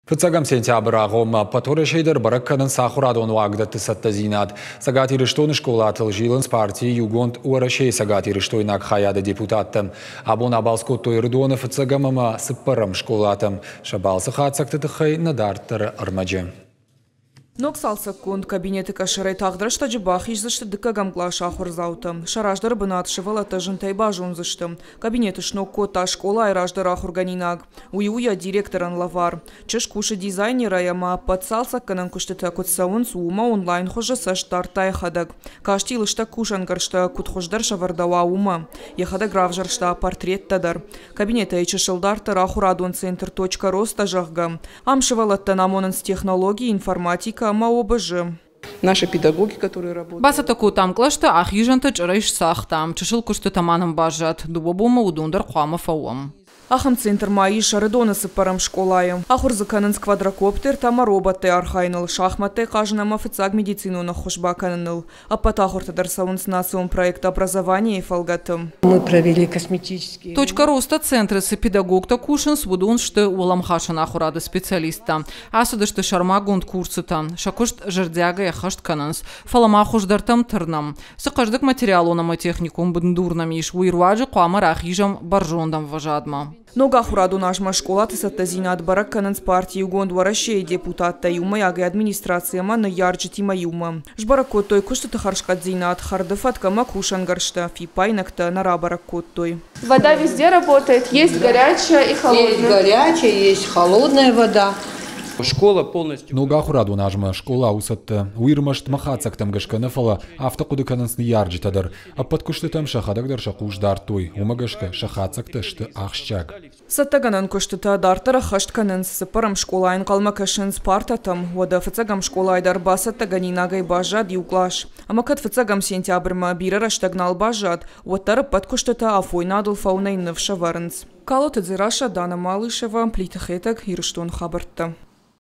Фыццӕгӕм сентябры агъоммӕ ӕппӕт Уӕрӕсейы дӕр бӕрӕг кӕнынц ахуырадон уагдӕтты цӕттӕдзинад. Цӕгат Ирыстоны скъолатыл зилынц партийы Иугонд Уӕрӕсейы цӕгатирыстойнаг хайады депутаттӕ. Абон абалц кодтой Ӕрыдоны фыццӕгӕм ӕмӕ цыппӕрӕм скъолатӕм. Сӕ балцы хатдзӕгты тыххӕй нӕ дарддӕры ӕрмӕджы. Ног цалцӕггонд кабинеты къӕсӕрӕй тагъд рӕстӕджы бахиздзысты дыккӕгӕм къласы ахуырдзаутӕ. Сӕ раздӕры бынат сывӕллӕттӕ зынтӕй базондзысты. Кабинеты сног кодта скъолайы раздӕры ахуыргӕнинаг. Уый у йӕ директорӕн лӕвар. Чызг кусы дизайнерӕй ӕмӕ ӕппӕт цалцӕггӕнӕн куыстытӕ куыд цӕуынц, уымӕ онлайн хуызы цӕст дардта йӕхӕдӕг. Касти лыстӕг кусӕнгӕрзтӕ куыд хуыздӕр сӕвӕрдӕуа, уымӕ. Йӕхӕдӕг равзӕрста портреттӕ дӕр. Кабинетӕй чысыл дарддӕр ахуырадон центр «Точка роста», зӕгъгӕ. Ам сывӕллӕттӕн амонынц технологи, информатикӕ ӕмӕ ОБЖ. Наши педагоги, которые работают. Бацӕттӕ кодтам кълӕстӕ, ахизӕнтӕ чъырӕй сцагътам. Чысыл куыстытӕ ма нын баззад. 2 бонмӕ уыдон дӕр хъуамӕ фӕуӕм. Ахӕм центр ма ис Ӕрыдоны цыппӕрӕм скъолайы. Ахуыр дзы кӕнынц квадрокоптертӕ ӕмӕ роботтӕй архайыныл, шахмӕттӕй хъазын ӕмӕ фыццаг медицинон ӕххуыс бакӕныныл. Ӕппӕт ахуыртӕ дӕр цӕуынц национ проект «Образование»-йы фӕлгӕты. Мы провели косметические. Точка роста центры цы педагогтӕ кусынц, уыдон сты уӕлӕмхасӕн ахуырады специалисттӕ. Ацыдысты сӕрмагонд курсытӕ, сӕ куыст зӕрдиагӕй ӕххӕст кӕнынц, фӕлӕ ма хуыздӕртӕм тырнӕм. Цы хъӕздыг материалон ӕмӕ техникон бындур нӕм ис, уый руаджы хъуамӕ рахизӕм бӕрзонд ӕмвӕзадмӕ. Ног ахуырадон азмӕ скъолаты цӕттӕдзинад бӕрӕг кӕнынц парти Иугонд Уӕрӕсейы депутаттӕ иумӕйагӕй администраци ӕмӕ ныййарджытимӕ иумӕ. Сбӕрӕг кодтой куыстыты хӕрзхъӕддзинад, хӕрды фӕтк ӕмӕ кусӕнгӕрзтӕ, фиппаинӕгтӕ нӕ рабӕрӕг кодтой. Вода везде работает, есть горячая и холодная. Есть горячая, есть холодная вода. Школа полностью. Ног ахуырадон азмӕ скъола у цӕттӕ. Уый ӕрмӕст мӕ хатдзӕгтӕм гӕсгӕ нӕ, фӕлӕ афтӕ хъуыды кӕнынц ныййарджытӕ дӕр. Ӕппӕт куыстытӕм сӕхӕдӕг дӕр сӕ хъус дардтой, уымӕ гӕсгӕ сӕ хатдзӕгтӕ сты ахсджиаг. Цӕттӕгӕнӕн куыстытӕ дарддӕр ӕххӕст кӕнынц. Цыппӕрӕм скъолайы ӕнхъӕлмӕ кӕсынц партӕтӕм. Уӕдӕ фыццӕгӕм скъолайы дӕр бацӕттӕгӕнинагӕй баззад иу кълас. Ӕмӕ кӕд фыццӕгӕм сентябрмӕ бирӕ рӕстӕг нал баззад, уӕддӕр ӕппӕт куыстытӕ афойнадыл фӕуынӕй ныфс ӕвӕрынц. Калоты Дзерассӕ, Дана Малышева, Плиты Хетӕг, Ирыстоны хабӕрттӕ.